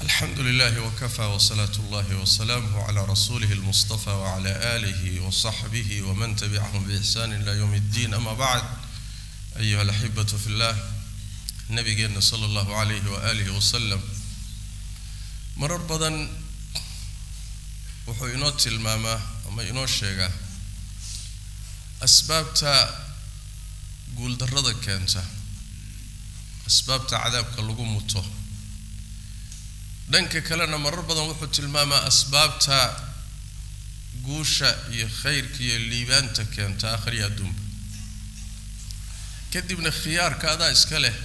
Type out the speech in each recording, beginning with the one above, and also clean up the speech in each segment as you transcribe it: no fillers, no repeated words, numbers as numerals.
الحمد لله وكفى وصلاة الله وسلامه على رسوله المصطفى وعلى آله وصحبه ومن تبعهم بإحسان إلى يوم الدين أما بعد أيها الأحبة في الله نبينا صلى الله عليه وآله وسلم marar badan wuxuu inoo tilmaamaa ama inoo sheegaa asbaabta guuldarrada keenta, asbaabta cadaabka lagu muto. Dhanka kalena marar badan wuxuu tilmaamaa asbaabta guusha iyo khayrka iyo liibaanta keenta aakhriya adduunba. Kadibna khiyaarka adaa iska leh,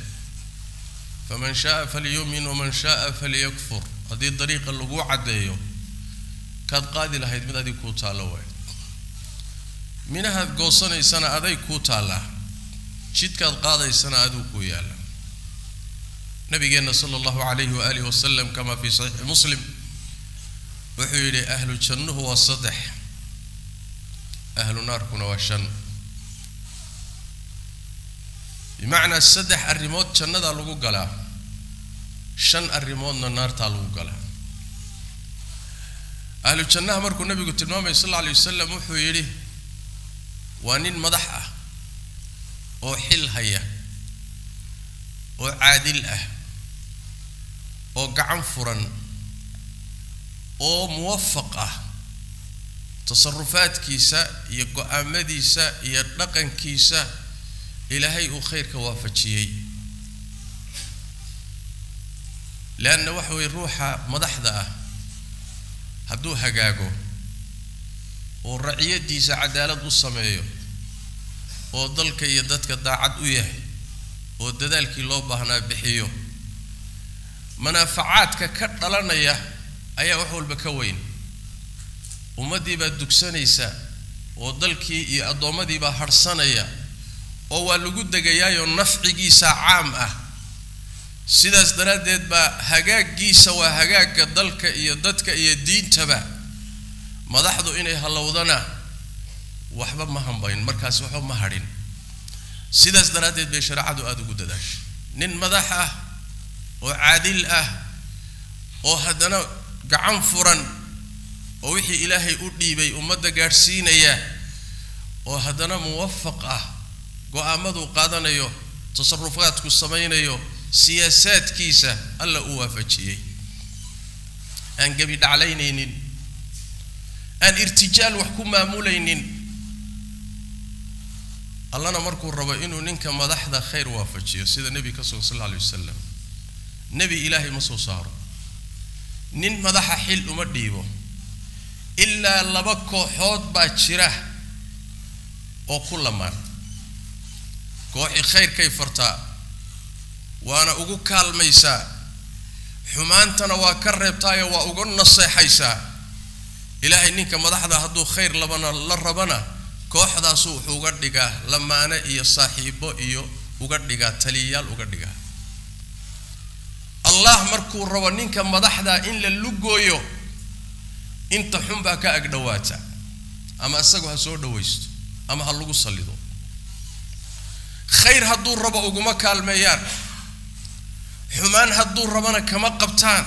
faman shaaa falyu'min waman shaaa falyakfur. Haddii dariiqa lagu caddeeyo kaad qaadi lahayd mid adig kuu taallo waay, minahaad goosanaysana aday kuu taallaa, jidkaad qaadaysana aduu kuu yaalla. Nabigeenna sala allahu calayhi waaalihi wasalam kamaa fii saxiixi Muslim wuxuu yidhi ahlu jannuhu waa 3, ahlu naarkuna waa 5. Bimacnaa 3 arrimood jannadaa lagu galaa, 5 arrimoodna naartaa lagu galaa. Ahlu jannaha markuu nabigu tilmaamay sal alla alay wasalam wuxuu yidhi waa nin madax ah oo xil haya oo caadil ah oo gacan furan oo muwafaq ah, tasarufaadkiisa iyo go-aamadiisa iyo dhaqankiisa ilaahay uu khayrka waafajiyey. Leanna waxa weye ruuxa madaxda ah hadduu hagaago oo raciyadiisa cadaalad u sameeyo oo dalka iyo dadka daacad u yahay oo dadaalkii loo baahnaa bixiyo, manaafacaadka ka dhalanaya ayaa wax walba ka weyn. Ummaddii baa dugsanaysa oo dalkii iyo addoommadii baa harhsanaya oo waa lagu degayaayoo nafcigiisa caam ah. Sidaas daraaddeed baa hagaaggiisa waa hagaagga dalka iyo dadka iyo diintaba. Madaxdu inay hallowdana waxba ma hambayn, markaas waxba ma hadhin. Sidaas daraaddeed bay shareecadu aada ugu dadaashay nin madax ah oo caadil ah oo haddana gacan furan oo wixii ilaahay u dhiibay ummadda gaadhsiinaya oo haddana muwafaq ah, go-aamaduu qaadanayo, tasarufaadku samaynayo, siyaasaadkiisa alla uu waafajiyey, aan gebi dhaclaynaynin, aan irtijaal wax ku maamulaynin. Allana markuu rabo inuu ninka madaxda khayr waafajiyo, sida nebi ka sugan sal alla alay wasalam, nebi ilaahay ma soo saaro, nin madaxa xil uma dhiibo ilaa 2 kooxood baa jira oo ku lamaan. Kooxi khayrkay fartaa waana ugu kaalmaysaa, xumaantana waa ka reebtaayo waa uga naseexaysaa. Ilaahay ninka madaxda hadduu khayr labana la rabana kooxdaasu wuxuu uga dhigaa lamaane iyo saaxiibo iyo uga dhigaa taliyayaal uga dhigaa. Allah markuu rabo ninka madaxda in la lugooyo inta xun baa ka agdhowaata, ama isagu ha soo dhawaysto ama ha lagu sallido. Khayr hadduu rabo uguma kaalmeeyaan, xumaan hadduu rabana kama qabtaan,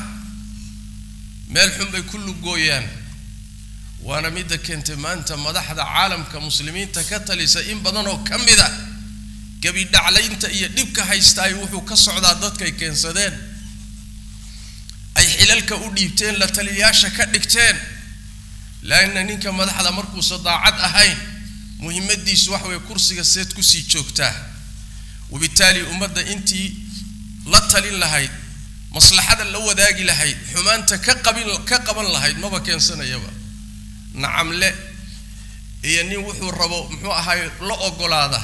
meel xun bay ku lugooyaan. Waana midda keentay maanta madaxda caalamka muslimiinta ka talisa in badan oo ka mid a gebidhaclaynta iyo dhibka haystaay wuxuu ka socdaa dadkay keensadeen, ay xilalka u dhiibteen, la taliyayaasha ka dhigteen. Laanna ninka madaxda markuusa daacad ahayn muhimmadiisu waxa weye kursiga seed kusii joogtaa, wabitaali ummadda intii la talin lahayd, maslaxada la wadaagi lahayd, xumaanta ka qaban lahayd maba keensanayaba. Nacamle iyo nin wuxuu rabo muxuu ahaay la ogolaada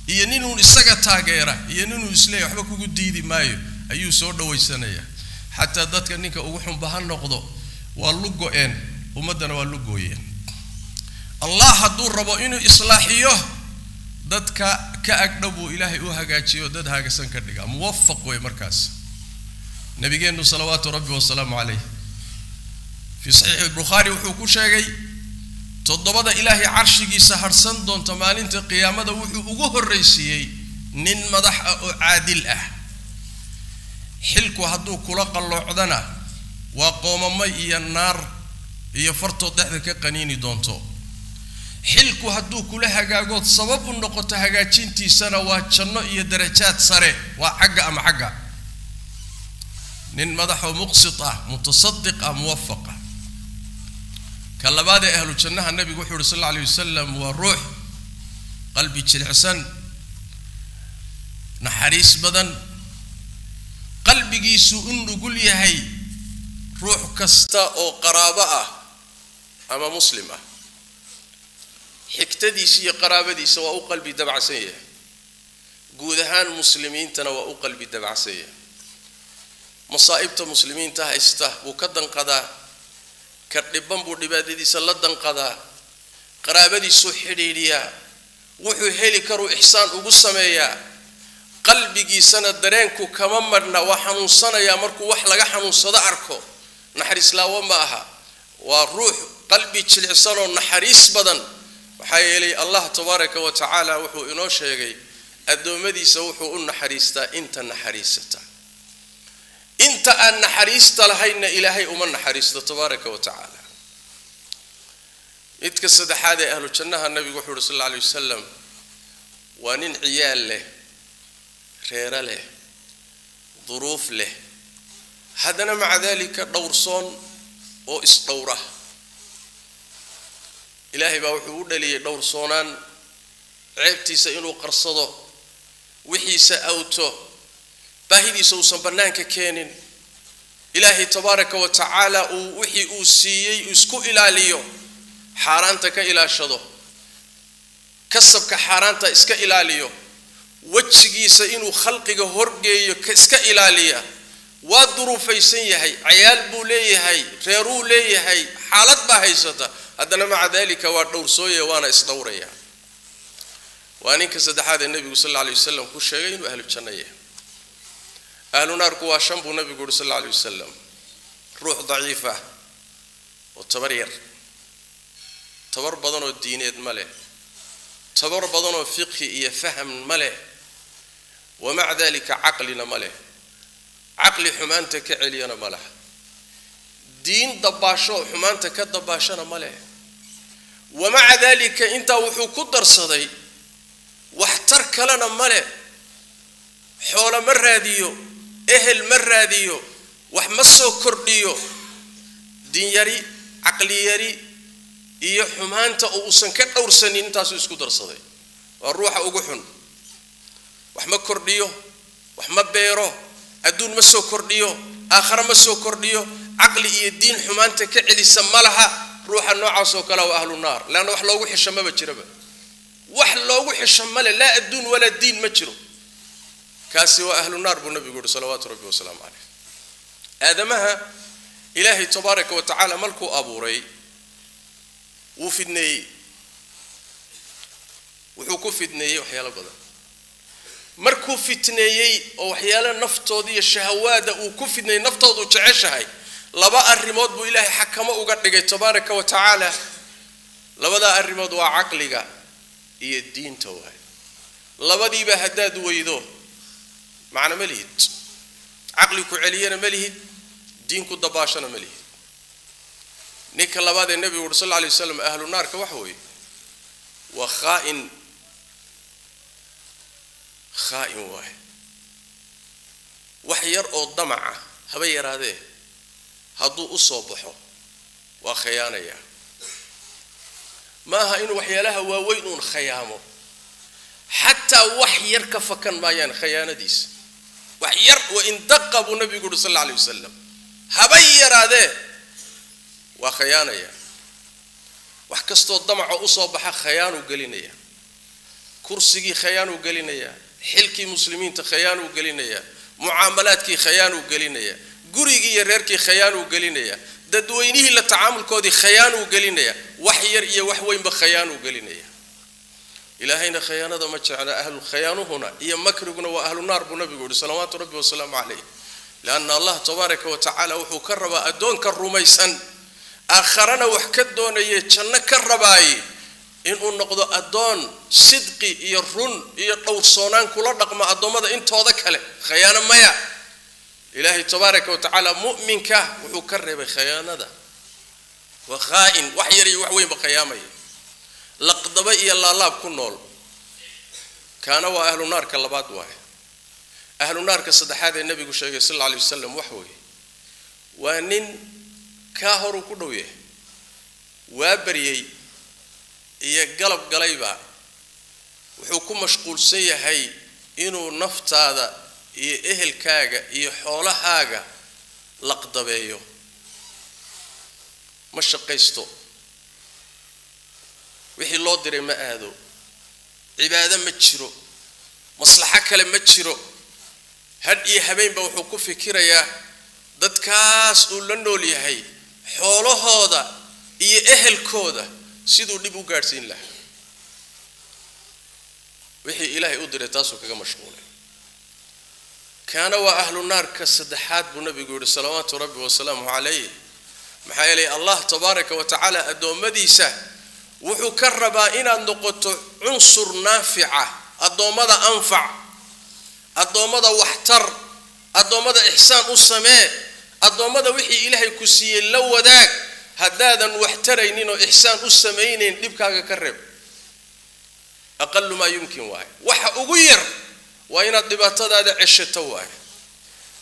iyo ninuu isaga taageera iyo ninuu isleeyahy waxba kugu diidi maayo ayuu soo dhawaysanaya. Xataa dadka ninka ugu xunba ha noqdo waa lugo-een, ummaddana waa lugooyeen. Allah hadduu rabo inuu islaaxiyo dadka ka agdhow buu ilaahay u hagaajiyo, dad haagasan ka dhigaa, muwafaq wey markaas. Nabigeennu salawaatu rabbi wasalaamu calayh fii saxiixi Bukhaari wuxuu ku sheegay 7 ilaahay carshigiisa harhsan doonta maalinta qiyaamada wuxuu ugu horraysiiyey nin madax ah oo caadil ah. Xilku hadduu kula qalloocdana Waa qoomamo iyo naar iyo fartood dhexda ka qaniini doonto. Xilku hadduu kula hagaagood sabab u noqoto hagaajintiisana waa janno iyo darajaad sare, waa xagga ama xagga. Nin madaxoo muqsit ah, mutasadiq ah, muwafaq ah. Ka labaad ee ahlu jannaha nabigu wuxuu uhi sal alla alayh wasalam waa ruux qalbi jilicsan, naxariis badan, qalbigiisu u nugul yahay ruux kasta oo qaraabo ah ama muslim ah. Xigtadiisa iyo qaraabadiisa waa u qalbi dabacsan yahay, guud ahaan muslimiintana waa u qalbi dabacsan yahay. Masaa'ibta muslimiinta haysta buu ka danqadaa, ka dhiban buu dhibaatadiisa la danqadaa, qaraabadiisuu xidhiidhiyaa, wuxuu heli karuu ixsaan ugu sameeyaa. Qalbigiisana dareenku kama marhna, waa xanuunsanayaa markuu wax laga xanuunsado arko. Naxariis laawo ma aha, waa ruux qalbi jilicsanoo naxariis badan. Maxaa yeelay Allah tabaaraka wa tacaala wuxuu inoo sheegay addoommadiisa wuxuu u naxariistaa inta naxariisata, inta aan naxariista lahaynna ilaahay uma naxariisto tabaaraka wa tacaala. Midka saddexaad ee ahlu jannaha nabigu wuxuu uhi sal alla alay wasalam waa nin ciyaal leh, reero leh, duruuf leh, haddana maca daalika dhowrsoon oo isdhowra. Ilaahay baa wuxuu u dhaliyey dhowrsoonaan, ceebtiisa inuu qarsado, wixiisa awto, baahidiisa uusan bannaanka keenin. Ilaahay tabaaraka wa tacaala uu wixii uu siiyey isku ilaaliyo, xaaraanta ka ilaashado, kasabka xaaraanta iska ilaaliyo, wejigiisa inuu khalqiga horgeeyo iska ilaaliya. Waa duruufaysan yahay, cayaal buu leeyahay, reeruu leeyahay, xaalad baa haysata, haddana maca daalika waa dhowrsooye, waana isdhowraya. Waa ninka saddexaad ee nebigu sal alla alay wasalam ku sheegay inuu ahlu janno yahay. Ahlu naarku waa shan buu nabigu uhi sal alla alay wasalam: ruux daciif ah oo tabar yar, tabar badanoo diineed ma leh, tabar badanoo fiqhi iyo faham ma leh, wa maca daalika caqlina ma leh, caqli xumaanta ka celiyana ma laha, diin dabaasho oo xumaanta ka dabaashana ma leh. Wa maca daalika intaa wuxuu ku darsaday waxtar kalena ma leh, xoolo ma raadiyo, ehel ma raadiyo, wax ma soo kordhiyo, diin yari, caqli yari iyo xumaanta oo uusan ka dhowrsanin intaasuu isku darsaday. Waa ruuxa ugu xun. Wax ma kordhiyo, wax ma beero, adduun ma soo kordhiyo, aakhare ma soo kordhiyo, caqli iyo diin xumaanta ka celisa ma laha. Ruuxa noocaas oo kale waa ahlu naar, leanna wax loogu xisho maba jiraba, wax loogu xisho male, laa adduun walaa diin ma jiro. Kaasi waa ahlu naar buu nabigu yuhi salawaatu rabbi wasalaamu caleyh. Aadamaha ilaahay tabaaraka wa tacaala markuu abuuray wuu fidneeyey, wuxuu ku fidneeyey waxyaalo badan. Markuu fitneeyey oo waxyaalo naftooda iyo shahawaada uu ku fidneeyey, naftoodu jeceshahay, laba arrimood buu ilaahay xakamo uga dhigay tabaaraka wa tacaala. Labadaa arrimood waa caqliga iyo diinta waay. Labadiiba haddaad weydo macna ma lihid, caqli ku celiyana ma lihid, diin ku dabaashana ma lihid. Ninka labaad ee nebigu uri sal alla alay waslam ahlu naarka waxa weeye waa khaa'in, khaa'in waaye. Wax yar oo damaca haba yaraadee hadduu u soo baxo waa khayaanayaa. Ma aha inuu waxyaalaha waaweyn uun khayaamo, xataa wax yar ka fakan maayaan khayaanadiisa. Wax yar wa in daqa buu nabigu uhi sal alla alay wasalam, haba yaraadee waa khayaanaya. Wax kastoo damaco usoo baxa khayaanuu gelinaya, kursigii khayaanuu gelinayaa, xilkii muslimiinta khayaanuu gelinayaa, mucaamalaadkii khayaanuu gelinayaa, gurigii iyo reerkii khayaanuu gelinayaa, dadweynihii la tacaamulkoodii khayaanuu gelinayaa, wax yar iyo wax weynba khayaanuu gelinaya. Ilaahayna khayaanada ma jecla, ahlu khayaanuhuna iyo makriguna waa ahlu naar buu nabigu yihi salawaatu rabbi wasalaamu calayh. Lianna Allah tabaaraka wa tacaala wuxuu ka rabaa addoonka rumaysan, aakharana wax ka doonaya, janno ka rabaaye, inuu noqdo addoon sidqi iyo run iyo dhowrsoonaan kula dhaqma addoommada intooda kale. Khayaano maya. Ilaahay tabaaraka wa tacaala mu'minka wuxuu ka reebay khiyaanada. Waa khaa'in, wax yar iyo wax weynba khiyaamaya, laqdaba iyo laalaab ku nool. Kaana waa ahlu naarka labaad waaye. Ahlu naarka saddexaad ee nabigu sheegay sal alla alay wasalam wax weeye, waa nin kaa horuu ku dhow yahay, waa baryey iyo galab galayba wuxuu ku mashquulsan yahay inuu naftaada iyo ehelkaaga iyo xoolahaaga laqdabeeyo. Ma shaqaysto, wixii loo diray ma aado, cibaado ma jiro, maslaxo kale ma jiro. Hadh iyo habeenba wuxuu ku fikirayaa dadkaas uu la nool yahay xoolahooda iyo ehelkooda siduu dhib u gaadhsiin lahaa. Wixii ilaahay u diray taasuu kaga mashquulay. Kaana waa ahlu naarka saddexaad buu nabigu yidhi salawaatu rabbi wasalaamuhu calayh. Maxaa yeelay Allah tabaaraka wa tacaala addoommadiisa wuxuu ka rabaa inaad noqoto cunsur naafica, addoommada anfac, addoommada waxtar, addoommada ixsaan u samee, addoommada wixii ilaahay ku siiyey la wadaag. Haddaadan wax taraynin oo ixsaan u samaynayn, dhibkaaga ka reeb. Aqalu maa yumkin waaye, waxa ugu yar waa inaad dhibaatadaada ceshato waaye.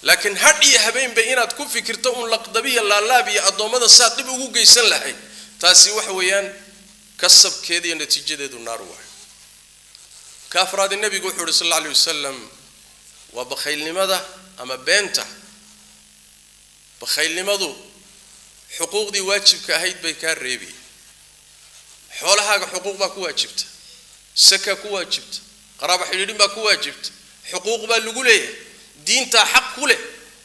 Laakiin hadh iyo habeenba inaad ku fikirto uun laqdabiya, laalaab iyo addoommada saad dhib ugu geysan lahayd, taasi waxa weeyaan kasabkeeda iyo natiijadeedu naar waaye. Ka afraadi nebigu wuxuu uhi sal alla alay wasalam waa bakhaylnimada ama beenta. Bakhaylnimadu xuquuqdii waajibka ahayd bay kaa reebi. Xoolahaaga xuquuq baa ku waajibta, saka ku waajibta, qaraabo xidhiidhin baa ku waajibta, xuquuq baa lagu leeyahay, diintaa xaq ku leh,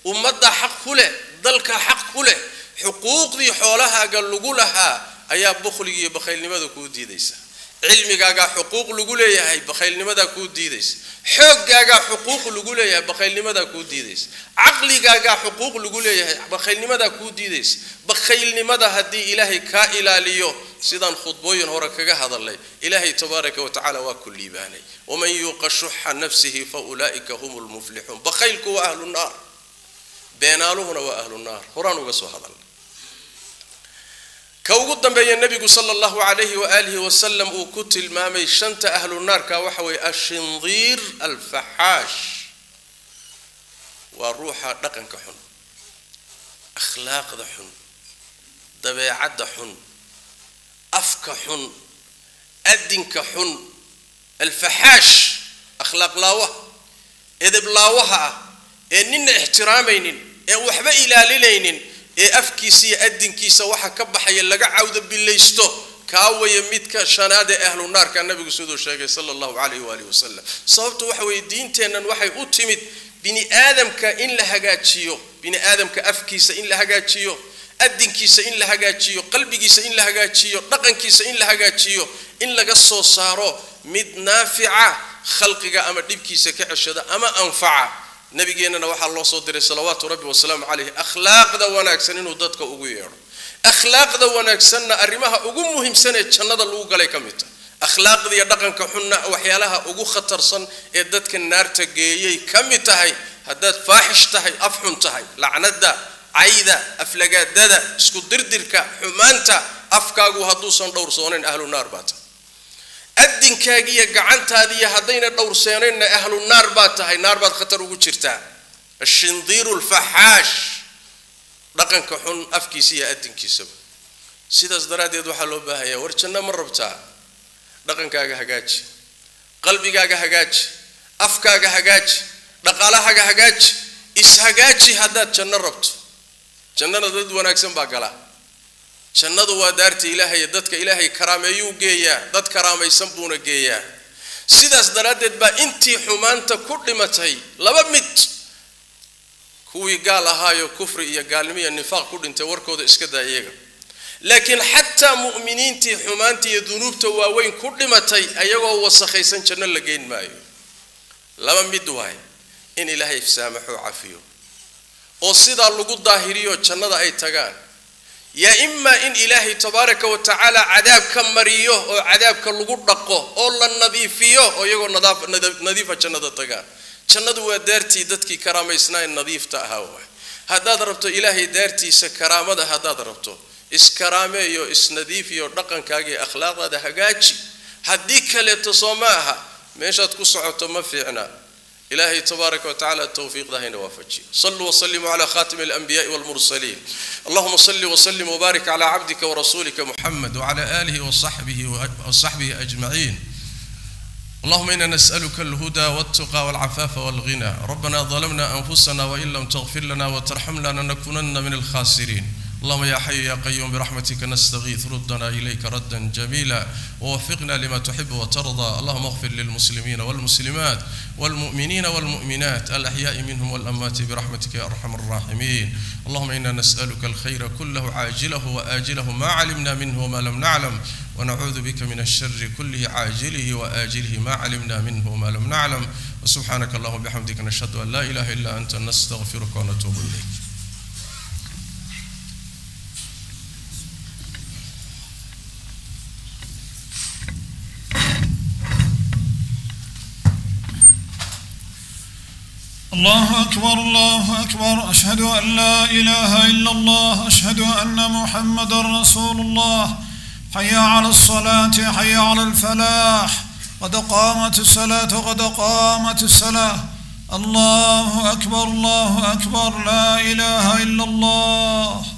ummaddaa xaq ku leh, dalkaa xaq ku leh. Xuquuqdii xoolahaaga lagu lahaa ayaa bukhliga iyo bakhaylnimada kuu diidaysa. Cilmigaagaa xuquuq lagu leeyahay, bakhaylnimadaa kuu diidaysa. Xooggaagaa xuquuq lagu leeyahay, bakhaylnimadaa kuu diidaysa. Caqligaagaa xuquuq lagu leeyahay, bakhaylnimadaa kuu diidaysa. Bakhaylnimada haddii ilaahay kaa ilaaliyo, sidaan khudbooyin hore kaga hadalnay, ilaahay tabaaraka wa tacaala waa ku liibaanay. Waman yuuqa shuxa nafsihi fa ulaa'ika hum lmuflixuun. Bakhaylku waa ahlu naar, beenaaluhuna waa ahlu naar, horaan uga soo hadalnay. Ka ugu dambeeya nebigu sala allahu calayhi waaalihi wasalam uu ku tilmaamay shanta ahlu naarka waxa weeye ashindiir alfaxaash. Waa ruuxa dhaqanka xun, akhlaaqda xun, dabeecadda xun, afka xun, adinka xun. Alfaxaash, akhlaaq laawaha, edeb laawaha ah, ee ninna ixtiraamaynin, ee waxba ilaalinaynin, ee afkiisa iyo adinkiisa waxa ka baxaya laga cawda bilaysto, kaawaya midka shanaad ee ahlu naarka nabigu siduu sheegay sala allahu calayhi waalihi wasalam. Sababtu waxa weeye diinteennan waxay u timid bini aadamka in la hagaajiyo, bini aadamka afkiisa in la hagaajiyo, adinkiisa in la hagaajiyo, qalbigiisa in la hagaajiyo, dhaqankiisa in la hagaajiyo, in laga soo saaro mid naafica khalqiga ama dhibkiisa ka ceshada ama anfaca. Nabigeennana waxaa loo soo diray salawaatu rabbi wasalaamu calayh akhlaaqda wanaagsan inuu dadka ugu yeedho. Akhlaaqda wanaagsanna arrimaha ugu muhiimsan ee jannada lagu galay ka mid tahay. Akhlaaqda iyo dhaqanka xunna waxyaalaha ugu khatarsan ee dadka naarta geeyay ka mid tahay. Haddaad faaxish tahay, af xun tahay, lacnada, cayda, aflagaadada, isku dirdirka, xumaanta, afkaagu hadduusan dhowrsoonayn ahlu naar baa tahay. Adinkaaga iyo gacantaadiiyo haddayna dhowrseenaynna ahlu naar baa tahay, naar baad khatar ugu jirtaa. Ashindiiru alfaxaash, dhaqanka xun afkiisa iyo adinkiisaba. Sidaas daraaddeed waxaa loo baahanyaa, war janno ma rabtaa? Dhaqankaaga hagaaji, qalbigaaga hagaaji, afkaaga hagaaji, dhaqaalahaaga hagaaji, ishagaaji haddaad janno rabto. Jannana dad wanaagsan baa gala. Jannadu waa daarta ilaahay, dadka ilaahay karaameeyuu geeyaa, dad karaamaysan buuna geeyaa. Sidaas daraaddeed baa intii xumaanta ku dhimatay laba mid, kuwii gaal ahaayo kufri iyo gaalnimo iyo nifaaq ku dhintay warkooda iska daa iyaga, laakiin xataa mu'miniintii xumaanta iyo dunuubta waaweyn ku dhimatay ayagoo wasakhaysan janno la geyn maayo. Laba mid waaye, in ilaahay saamaxoo cafiyo oo sidaa lagu daahiriyo jannada ay tagaan, yaa imaa in ilaahay tabaaraka wa tacaala cadaab ka mariyo oo cadaabka lagu dhaqo oo la nadiifiyo oo iyagoo nadiifa jannada tagaan. Jannadu waa daartii dadkii karaamaysnaa ee nadiifta ahaa waay. Haddaad rabto Ilaahay daartiisa karaamada, haddaad rabto iskaraameeyo, isnadiifiyo, dhaqankaaga iyo akhlaaqdaada hagaaji. Haddii kaleeto soo ma aha, meeshaad ku socoto ma fiicna. Ilaahay tabaaraka watacaala towfiiqda hayna waafajiyo. Saluu wasalimuu cala khatimi alanbiyaai walmursaliin. Allahuma salli wasalim wbaarik cala cabdika warasuulika Muxamed wcala aalihi wasaxbihi ajmaciin. اللهم إنا نسألك الهدى والتقى والعفاف والغنى. ربنا ظلمنا أنفسنا وإن لم تغفر لنا وترحمنا لنكونن من الخاسرين. اللهم يا حي يا قيوم برحمتك نستغيث، ردنا إليك ردا جميلا ووفقنا لما تحب وترضى. اللهم اغفر للمسلمين والمسلمات والمؤمنين والمؤمنات الأحياء منهم والأموات برحمتك يا أرحم الراحمين. اللهم إنا نسألك الخير كله عاجله وآجله ما علمنا منه وما لم نعلم، ونعوذ بك من الشر كله عاجله وآجله ما علمنا منه وما لم نعلم. وسبحانك اللهم وبحمدك، نشهد أن لا إله إلا أنت، نستغفرك ونتوب إليك. الله أكبر، الله أكبر، أشهد أن لا إله إلا الله، أشهد أن محمد رسول الله، حي على الصلاة، حي على الفلاح، قد قامت الصلاة، قد قامت الصلاة، الله أكبر، الله أكبر، لا إله إلا الله.